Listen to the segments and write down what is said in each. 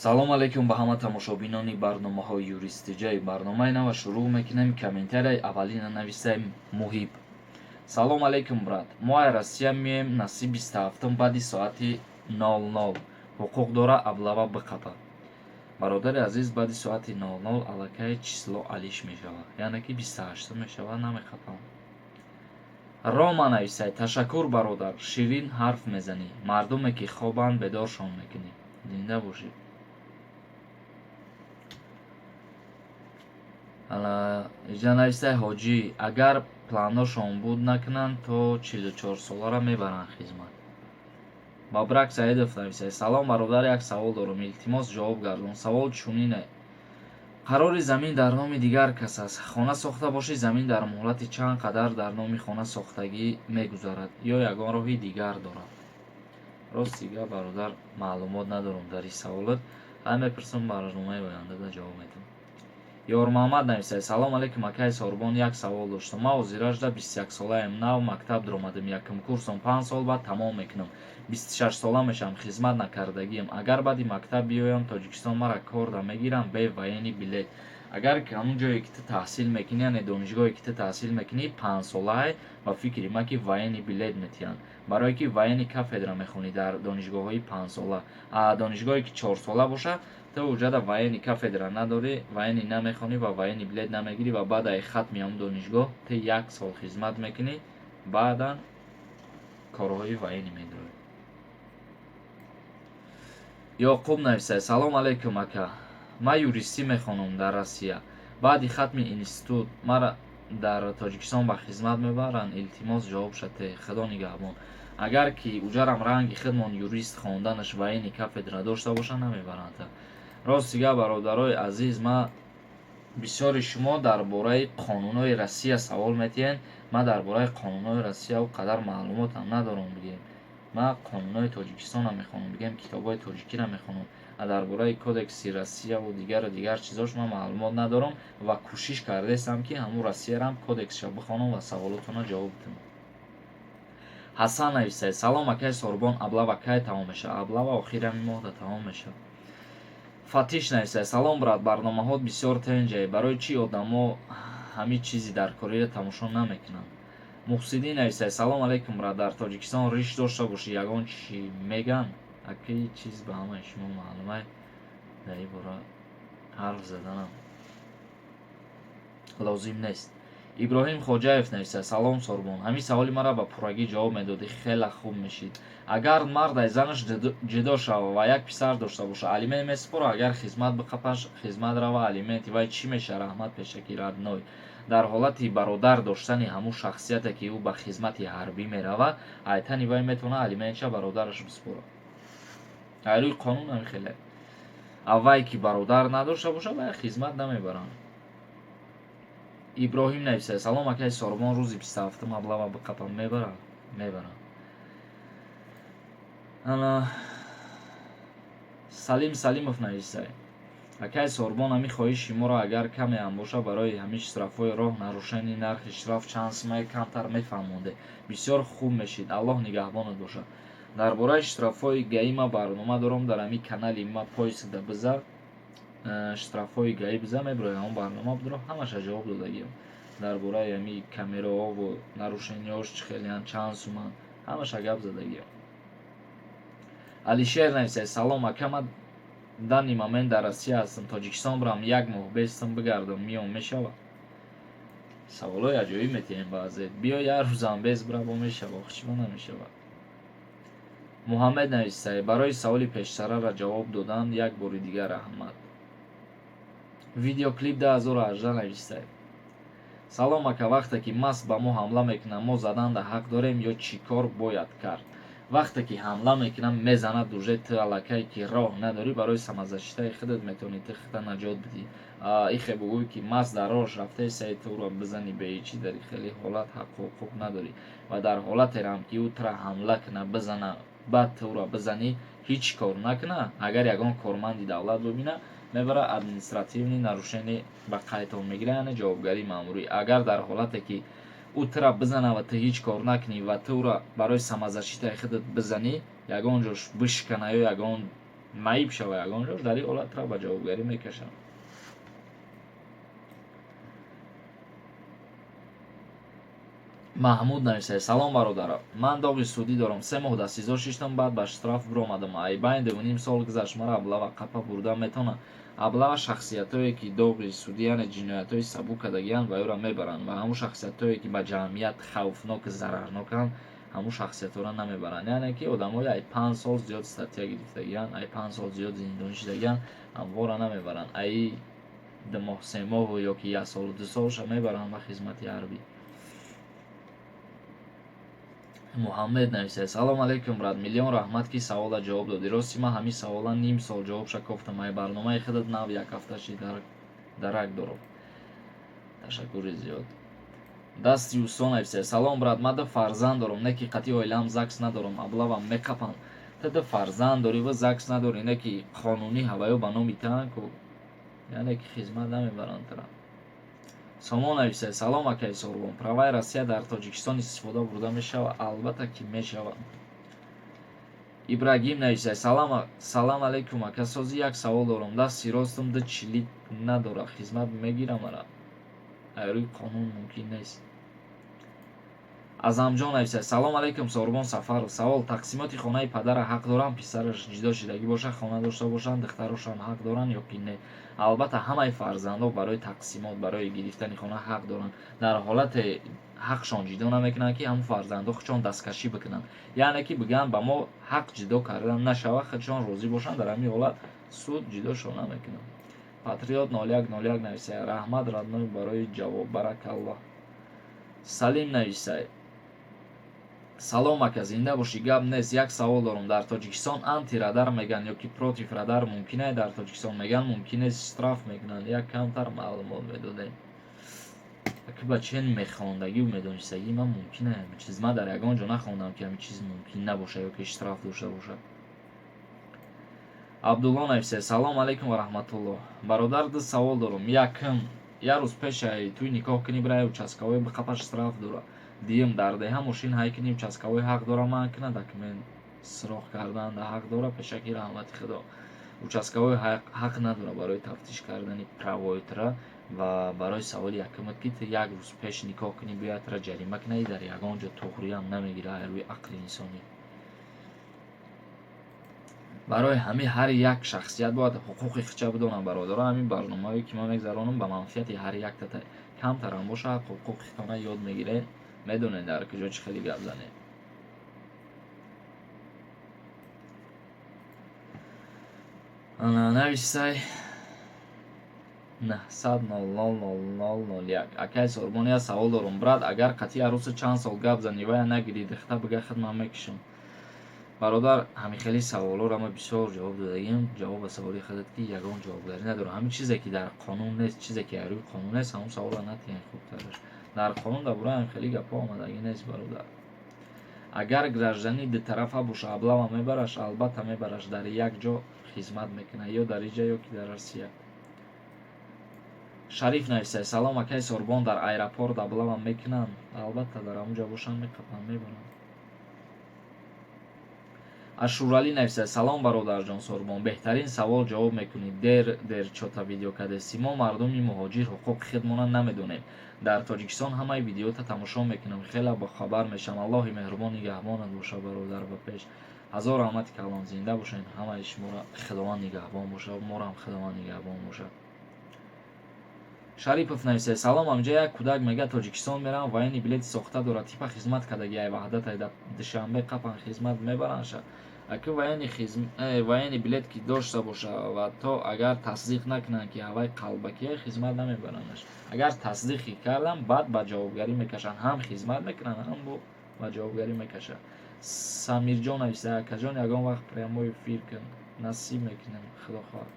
Салом алейкум ба ҳама тамошобинони барномаҳои юристиҷаи. Барномаи нава шурӯъ мекунем. Комментарияи аввалина нависаем Муҳиб. Салом алейкум, брат. Мо ай Россия меем, насиб 27-ум баъди соати 00 ҳуқуқ дора облава биқапа? Бародари азиз, баъди соати 00 аллакай число алиш мешавад, яъне ки 28-ум мешавад, намеқапам. Рома нависай: ташаккур, бародар, ширин ҳарф мезанӣ, мардуме ки хобанд, бедоршон мекунӣ. Зинда бошед. Иҷа нависай Ҳоҷӣ: агар планошон буд накунанд, то 44-солара мебаранд хизмат. Бабрак Саидов нависай: салом, бародар, як савол дорам, илтимос, ҷавоб гардон. Савол чунин: қарори замин дар номи дигар кас аст, хона сохта бошӣ, замин дар муҳлати чанд қадар дар номи хона сохтагӣ мегузарад ё ягон роҳи дигар дорад? Рости гап, бародар, маълумот надорам дар ин саволот. Ҳай, мепурсам, барномаи ояндада ҷавоб медиҳам. Ёрмуҳаммад нависад: салом алейкум, акаи Сорбон, як савол доштам. Ман ҳозиражда 21-солаем, нав мактаб дуромадам, якум курсом, 5 сол баъд тамом мекунам, 26-сола мешавам, хизмат накардагиам. Агар баъди мактаб биёям Тоҷикистон, мара корда мегирам бе военный билет? Агар ҳамун ҷое ки ту таҳсил мекунӣ, яъне донишгоҳе ки ту таҳсил мекунӣ, 5-солаи, ба фикри ман, ки военный билет метиҳанд, барое ки военный кафедра мехонӣ дар донишгоҳҳои 5-сола. А донишгоҳе ки 4-сола боша, ту уҷада военный кафедра надорӣ, военный намехонӣ ва военный билет намегирӣ. Ва баъд ай хатми ҳамун донишгоҳ ту як сол хизмат мекунӣ, баъдан корҳои военный медорӣ. Ёқуб нависад: салом алейкум, ака, ман юристӣ мехонам дар Россия, баъди хатми институт мара дар Тоҷикистон ба хизмат мебаранд? Илтимос, ҷавоб шате, Худо нигаҳбон. Агар ки уҷарам ранги худмон юрист хонданаш военный кафедра дошта боша, намебаранд. Рости гап, бародарои азиз, ман бисёри шумо дар бораи қонунҳои Россия савол метиҳед. Ман дар бораи қонунҳои Россия о қадар маълумотам надорам. Бигем, ман қонунҳои Тоҷикистонро мехонам, бигем, китобҳои тоҷикиро мехонам, а дар бораи кодекси Россияву дигару дигар чизош ман маълумот надорам ва кӯшиш кардаистам, ки ҳамун Россиярам кодексша бихонам ва саволотонро ҷавоб диҳам. Ҳасан нависад: салом, акаи Сорбон, облава кай тамом мешавад? Облава охири ҳамин моҳда тамом мешавад. Фатиш нависад: салом, брат, барномаҳот бисёр тенҷае, барои чӣ одамо ҳамин чизи даркориро тамошо намекунанд? Муҳсиддин нависад: салом алейкум, брат, дар Тоҷикистон риш дошта бошӣ, ягон чӣ меган? Акаи чиз ба ҳамаи шумо маълумай, дар ин бора ҳарф заданам лозим нест. Иброҳим Хоҷаев нависад: салом, Сорбон, ҳамин саволи маро ба пуррагӣ ҷавоб медодӣ, хеле хуб мешид. Агар мард аз занаш ҷудо шава ва як писар дошта боша, алимент месупора? Агар хизмат биқапаш, хизмат рава, алименти вай чӣ меша? Раҳмат пешакӣ, родной. Дар ҳолати бародар доштани ҳамун шахсияте, ки ӯ ба хизмати ҳарбӣ меравад, айтани вай метавонад алиментша бародараш биспорад. Ай рӯи қонун ҳамин хеле. А вай ки бародар надошта боша, вай хизмат намебаранд. Иброҳим нависад: салом, акаи Сорбон, рӯзи 27-ум облава биқапам, мебарам? Мебарам. Ана Салим Салимов нависад: акаи Сорбон, ҳамин хоҳиши моро агар каме ҳам боша, барои ҳамин штрафҳои роҳ, нарушение, нархи штраф чанд сумае, камтар мефаҳмонде, бисёр хуб мешид. Аллоҳ нигаҳбонат бошад. Дар бораи штрафҳои ГАИ ма барнома дорам дар ҳамин канали ма, поиск-да биза, штрафҳои ГАИ биза, мебирояд ҳамон барнома, бидро, ҳамаша ҷавоб додагиам. Дар бораи ҳамин камераҳову нарушение ҳош чӣ хелеянд, чанд суманд, ҳамаша гап задагиам. Алишер нависад: салом, ака, ман данный момент дар Россия ҳастам, Тоҷикистон бирам, як моҳ бестам, бигардам, миём, мешавад? Саволҳои аҷоиб метиҳем баъзе. Биё, як рӯзам бес бираво, мешава, ох, чиба намешавад? Муҳаммед нависад: барои саволи пештараро ҷавоб додан як бори дигар раҳмат. Видеоклип 2018 нависад: салом, ака, вақте ки маст ба мо ҳамла мекунад, мо заданда ҳақ дорем ё чӣ кор бояд кард? Вақте ки ҳамла мекунад, мезанад, уже ту аллакай ки роҳ надорӣ, барои самозащита и худат метавонӣ ту худта наҷот бидиҳӣ. Ихе бугӯй, ки маст дар роҳш рафтаи, ту ӯро бизанӣ беҳичӣ, дар хеле ҳолат ҳаққу ҳуқуқ надорӣ. Ва дар ҳолатерам ки ӯ тура ҳамла кунад, бизана, баъд ту ӯро бизанӣ, ҳеҷ кор накуна, агар ягон корманди давлат бибина, мебара, административный нарушение ба қайдтон мегирад, яъне ҷавобгарии маъмурӣ. Агар дар ҳолате ки ӯ тура бизана ва ту ҳеҷ кор накунӣ ва ту ӯро барои самозащита и худат бизанӣ, ягон ҷош бишкана ё ягон Маиб шава ягон ҷош, дар ин ҳолат тра ба ҷавобгарӣ мекашанд. Маҳмуд нависад: салом бародар, ман доғи судӣ дорам, 3 моҳ дар СИЗО шиштам, баъд ба штраф биромадам. Айбайн 2,5 сол гузашт, мара облава қапа бурда метавонад? Облава шахсиятое ки доғи судӣ, яъне ҷиноятҳои сабук кардагианд, ва ёро мебаранд, ва ҳамун шахсиятое ки ба ҷамъият хавфнок зарарноканд, ҳамун шахсиятҳоро намебаранд. Яъне ки одамои ай 5 сол зиёд статья гирифтагианд, ай 5 сол зиёд зиндонӣ шудагианд, ҳамвора намебаранд. Ай 2 моҳ, 3 моҳ ё ки 1 солу 2 солша мебаранд ба хизмати ҳарбӣ. Муҳаммед нависад: салом алейкум брат, миллион раҳмат ки савола ҷавоб додӣ. Рости ман ҳамин савола ним сол ҷавобша кофтам. Ай барномаи худат нав як ҳафта шид дарак дорам. Ташаккури зиёд. Дасти усто нависад: салом брат, ман 2 фарзанд дорам, не ки қатъи оилаам ЗАГС надорам, облавам меқапам. Ту 2 фарзанд дорӣ ва ЗАГС надорӣ, не ки қонунӣ ҳаваё ба номи таан ку, яъне ки хизмат намебаранд тура. Сомон нависад: салом акай Сорбон, праваи Россия дар Тоҷикистон истифода бурда мешавад? Албатта ки мешавад. Ибрагим нависад: салам алейкум ака, сози як савол дорам. Дасти ростам 2 чилит надорад, хизмат мегирам ара? Ай рӯи қонун мумкин нест. Азамҷон нависад: салом алейкум Сорбон Сафаров, савол: тақсимоти хонаи падара ҳақ доранд писараш ҷидо шидагӣ бошад, хона дошта бошанд, духтарошам ҳақ доранд ё ки не? Албатта ҳамаи фарзандҳо барои тақсимот, барои гирифтани хона ҳақ доранд. Дар ҳолате ҳақшон ҷидо намекунанд ки ҳамун фарзандҳо худшон дасткашӣ бикунанд, яъне ки бигӯянд ба мо ҳақ ҷидо кардан нашава, худшон розӣ бошанд, дар ҳамин ҳолат суд ҷидошон намекунад. Патриот 0101 нависад: раҳмат родной барои ҷавоб, баракаллоҳ. Салим нависад: салом ака, зинда бошӣ, гап нест, як савол дорам. Дар Тоҷикистон антирадар меган ё ки против радар мумкин ай? Дар Тоҷикистон меган мумкин нест, штраф мекунанд. Як камтар маълумот медодем. Аки ба чен мехондагӣ медонистагӣ ман мумкин ай ҳамин чиз. Ман дар ягон ҷо нахондам ки ҳамин чиз мумкин набошад ё ки штраф дошта бошад. Абдулло нависад: салом алейкум ва раҳматуллоҳ. Бародар, 2 савол дорам. Якм, як рӯз пеш ай туй никоҳ кунӣ бирай участковой биқапа, штраф дорад. Дуюм, дар деҳа мошин ҳай кунӣ, участковой ҳақ дора манъ кунад, документ сироқ кардан да ҳақ дора? Пешаки раҳмати худо. Участковой ҳақ надора барои тафтиш кардани правои тура ва барои саволи якумат ки ту як рӯз пеш никоҳ кунӣ биёяд тура ҷарима кунад, дар ягон ҷо туғриам намегирад ай рӯи ақли инсонӣ. Барои ҳамин ҳар як шахсият бояд ҳуқуқи худша бидонад бародаро. Ҳамин барномаҳое ки ман мегзаронам ба манфиати ҳар яктата камтарам бошад, ҳуқуқи худтона ёд мегиред, медонед дар куҷо чӣ хеле гап занед. Нависай 900 00 00 01. Акай Сорбон, як савол дорам. Брат, агар қатъи арӯса чанд сол гап занӣ вая нагирӣ, духта бига худ ман мекушам. Бародар, ҳамин хели саволҳоро ман бисёр ҷавоб додагим. Ҷавоб ба саволи худат ки ягон ҷавобгарӣ надорам. Ҳамин чизе ки дар қонун нест, чизе ки рӯи қонун нест, ҳамон саволро натиҳем хубтараш. Дар қонун дар бораи ҳамин хели гапҳо омадагӣ нест бародар. Агар гражданини дутарафа боша, облава мебараш? Албатта мебараш, дар як ҷо хизмат мекунад, ё дар иҷа ё ки дар Россия. Шариф нависад: салом акай Сорбон, дар аэропорт облава мекунанд? Албатта дар ҳамон ҷо бошанд меқапанд, мебаранд. Ашуралӣ нависад: салом бародарҷон Сорбон, беҳтарин савол ҷавоб мекунӣ. Дер дер чота видео кардеси. Мо мардуми муҳоҷир ҳуқуқи худмона намедонем. Дар Тоҷикистон ҳамаи видеота тамошо мекунам, хеле бохабар мешавам. Аллоҳи меҳрубон нигаҳбонат боша бародар, ба пеш. Ҳазор раҳмати калон, зинда бошед, ҳамаи шуморо Худованд нигаҳбон бошад, морам Худованд нигаҳбон бошад. Шарипов нависад: салом, ҳамҷа як кӯдак мега Тоҷикистон мерам, военный билети сохта дорад, типа хизмат кардаги ай Ваҳдат, ай Душанбе қапан хизмат мебаранша. Аки военный билет ки дошта боша ва то агар тасдиқ накунанд ки ҳавай қалбакия, хизмат намебаранаш. Агар тасдиқи кардам, баъд ба ҷавобгарӣ мекашанд, ҳам хизмат мекунанд, ҳам ба ҷавобгарӣ мекашанд. Самирҷон нависад: акаҷон, ягон вақт прямой эфир кун, насиб мекунем, худо хоҳад.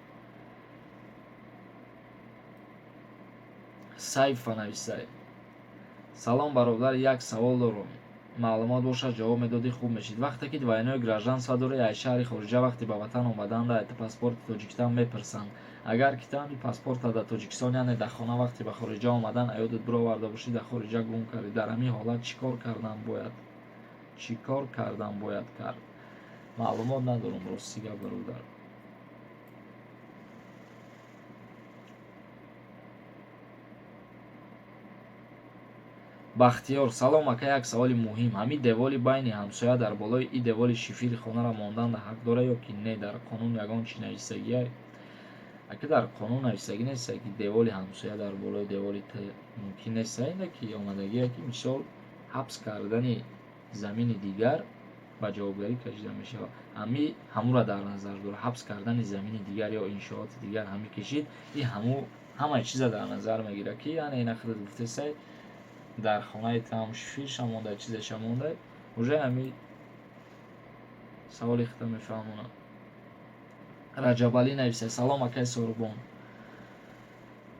Сайфа нависад: салом бародар, як савол дорам, маълумот бошад ҷавоб медодӣ хуб мешид. Вақте ки двойное гражданство дорӣ, аз шаҳри хориҷа вақте ба ватан омаданда ай паспорти Тоҷикистон мепурсанд. Агар ки ту ҳамин паспорта дар Тоҷикистон, яъне дар хона вақте ба хориҷа омадан аёдат бироварда бошӣ, дар хориҷа гум кардӣ, дар ҳамин ҳолат чӣ кор кардан бояд? Чӣ кор кардан бояд кард? Маълумот надорам, рости гап бародар. Бахтиёр: салом, ака, як саволи муҳим. Ҳамин деволи байни ҳамсоя дар болои и деволи шифири хонаро мондан ҳақ дора ё ки не? Дар қонун ягон чӣ нависагия? Ака, дар қонун нависагӣ неста, ки деволи ҳамсоя дар болои деволи т мумкин неста. Ина ки омадагие, ки мисол ҳабс кардани замини дигар ба ҷавобгарӣ кашида мешавад. Ҳами ҳамура дар назар дора, ҳабс кардани замини дигар ё иншооти дигар. Ҳами кишид и ҳаму ҳамаи чиза дар назар мегирад, ки яъне ина худат гуфтесай, дар хонаи там шифирша монда, чизеша монда. Уже ҳами саволи худта мефаҳмонам. Раҷабалӣ нависа: салом, акай Сорубон,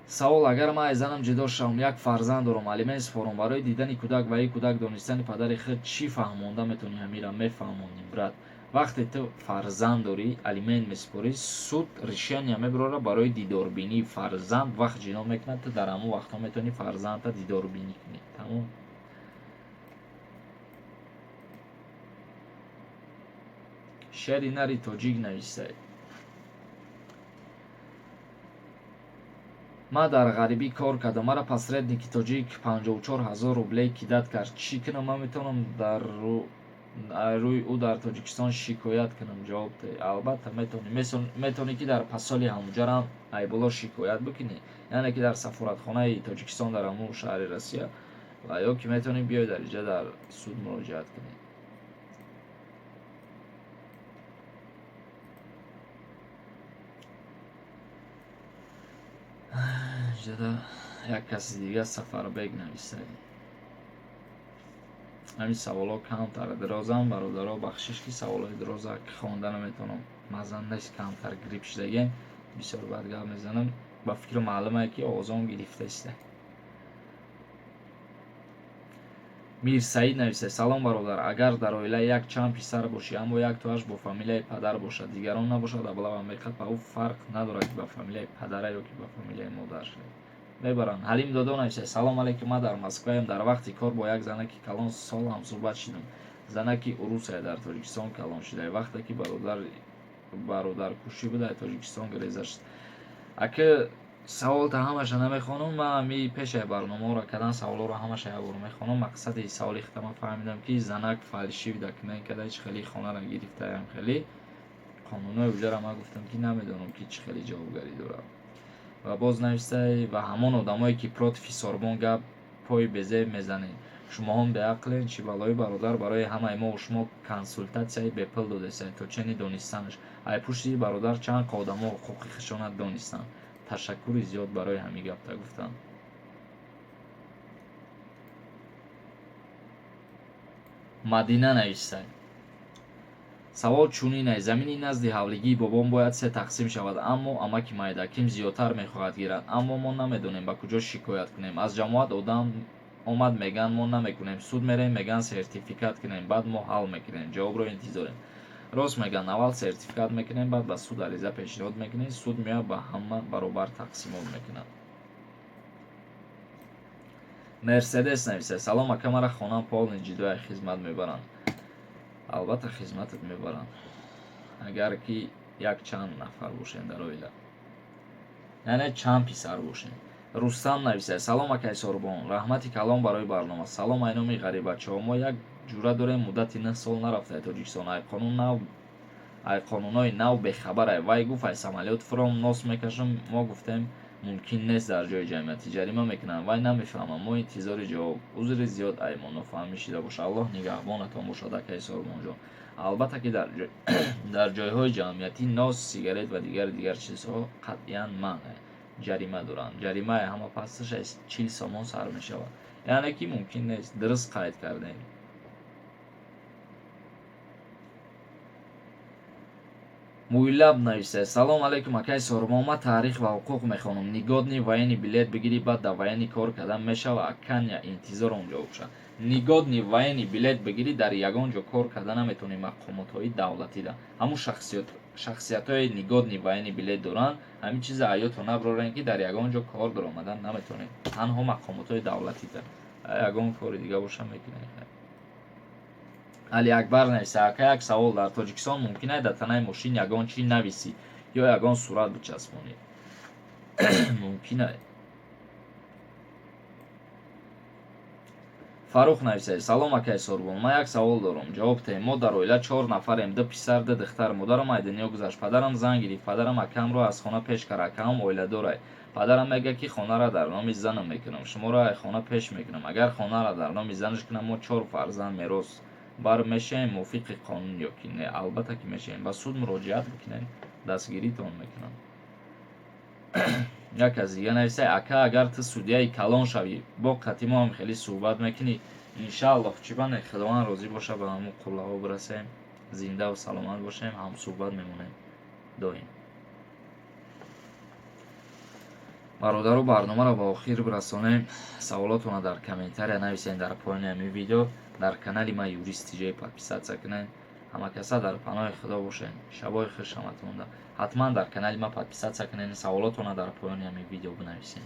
савол: агар ман аз занам ҷудо шавам, як фарзанд дорам, алимент супорам, барои дидани кӯдак ва и кӯдак донистани падари худ чӣ фаҳмонда метавонӣ? Ҳамира мефаҳмонем, брат. Вақте ту фарзанд дорӣ, алимент месупорӣ, суд решения мебарора, барои дидорбинии фарзанд вақт ҷино мекунад. Ту дар ҳамон вақтҳо метавонӣ фарзандта дидорбинӣ кунӣ, тамом. Шери нари тоҷик нависай: ман дар ғарибӣ кор кардам, мара посредники тоҷик 54 000 рублей кидать кард. Чӣ кунам? Ман метавонам дар рӯи ӯ дар Тоҷикистон шикоят кунам? Ҷавоб де. Албатта, метавонӣ. Метавонӣ, ки дар посоли ҳамуҷарам айболо шикоят бикунӣ, яъне ки дар сафоратхонаи Тоҷикистон дар ҳамун шаҳри Россия, ва ё ки метавонӣ биёй дар иҷа дар суд муроҷиат кунӣ. Иҷода як каси дига, Сафарбек нависад. Ҳамин саволҳо камтар дирозам, бародаро, бахшиш, ки саволҳои дироза хонда наметавонам. Мазан нест, камтар грипп шудагем, бисёр бад гап мезанам. Ба фикру маълумае, ки овозам гирифта иста. Мирсаид нависад: салом, бародар, агар дар оила як чанд писар бошӣ, аммо яктоаш бо фамилияи падар бошад, дигарон набошад, аблава меқад, ба ӯ фарқ надорад, ки ба фамилияи падара ё ки ба фамилияи модар мебаранд? Ҳалим Додо нависад: салом алейкум, ман дар Москваем. Дар вақти кор бо як занаки калон сол ҳамсӯҳбат шудам. Занаки урусая, дар Тоҷикистон калон шуда. Вақте ки бародаркушӣ буда, Тоҷикистон гиреза шуд. Ака, саволта ҳамаша намехонам. Ман ами пешаи барномаҳоро кардан саволҳоро ҳамаша якбор мехонам. Мақсади саволи худта ман фаҳмидам, ки занак фальшивый документ карда, чӣ хеле хонаро гирифтаям. Хеле қонунҳои уҷара ман гуфтам, ки намедонам, ки чӣ хеле ҷавобгарӣ дорад. Ва боз навистай: ва ҳамон одамое, ки против Сорбон гап пои безеб мезанед, шумоҳом беақлен, чӣ балои? Бародар барои ҳамаи мо шумо консултатсияи бепул додесай то чени донистанаш. Ай пушти бародар чанд қа одамо ҳуқуқи худшона донистанд. Ташаккури зиёд барои ҳамин гапта гуфтан. Мадина нависай: савол чунин аст: замини назди ҳавлигии бобом бояд се тақсим шавад, аммо амаки майдаким зиёдтар мехоҳад гирад. Аммо мо намедонем, ба куҷо шикоят кунем. Аз ҷамоат одам омад, меган, мо намекунем. Суд мерем, меган, сертификат кунем, баъд мо ҳал мекунем. Ҷавобро интизорем. Рост меган, аввал сертификат мекунем, баъд ба суд ариза пешниҳод мекунем, суд меояд, ба ҳама баробар тақсимот мекунад. Мерседес нависад: салом, ака, мара хонам полный ҷидоя, хизмат мебаранд? Албатта, хизматат мебаранд, агар ки як чанд нафар бошем дар оила, яъне чанд писар бошем. Рустам нависад: салом, акай Сорбон, раҳмати калон барои барнома. Салом ай номи ғарибачаҳо. Мо як ҷура дорем, муддати 9 сол нарафтаи Тоҷикистон, ай қонун нав, ай қонунҳои нав бехабарай. Вай гуфт, ай самолёт фуром, нос мекашам. Мо гуфтем, мумкин нест, дар ҷои ҷамъиятӣ ҷарима мекунанд. Вай намефаҳмад. Мо интизори ҷавоб. Узри зиёд, ай мо нофаҳмӣ шида бошад. Аллоҳ нигаҳбонатон бошад, акай Сорбонҷон. Албатта, ки дар ҷойҳои ҷамъиятӣ нос, сигарет ва дигари дигар чизҳо қатъиян манъ, ҷарима доранд. Ҷаримаи ҳама пасташ аз 40 сомон сар мешавад, яъне ки мумкин нест. Дуруст қайд кардем. Муйлаб нависад: салом алейкум, акай Сорбон, ман таърих ва ҳуқуқ мехонам. Негодный военный билет бигирӣ, баъд дар военный кор кардан мешава? Аканя, интизорам ҷавоб шавад. Негодный военный билет бигирӣ, дар ягон ҷо кор карда наметавонӣ. Мақомотҳои давлатида ҳамун шахсиятҳои негодный военный билет доранд, ҳамин чиза аётро набарорем, ки дар ягон ҷо кор даромадан наметавонед, танҳо мақомотҳои давлатида. Ягон кори дига боша, мекунед. Алиакбар нависа: ака, як савол: дар Тоҷикистон мумкин ай дар танаи мошин ягон чӣ нависӣ ё ягон сурат бичаспонӣ? Мумкин ай. Фаррух нависад: «Салом, акай Сурбон, ман як савол дорам, ҷавоб теҳ. Мо дар оила чор нафарем, ду писар, ду духтар. Модарам ай дунё гузашт, падарам зан гирифт. Падарам акамро аз хона пеш кард, акаам оиладорай. Падарам мегӯяд, ки хонара дар номи занам мекунам, шуморо ай хона пеш мекунам. Агар хонара дар номи занаш кунам, мо чор фарзанд мерос бар мешавем мувофиқи қонун ё ки не?» Албатта, ки мешавем. Ба суд муроҷиат бикунем, дастгиритон мекунам. Як аз дига нависай: «Ака, агар ту судьяи калон шавӣ, бо қати мо ҳам хеле суҳбат мекунӣ?» Иншааллоҳ, чӣ бане, Худованд розӣ боша, ба ҳамун қуллаҳо бирасем, зиндаву саломат бошем, ҳамсуҳбат мемонем доим. Бародару, барномаро ба охир бирасонем. Саволотонро дар комментария нависен дар поёни ҳамин видео. Дар канали ма Юрист Тиҷои подписаться кунед. Ҳамакаса дар паноҳи Худо бошед. Шабои хуш ҳаматонда. Ҳатман дар канали ма подписаться кунед, саволотонро дар поёни ҳамин видео бинависед.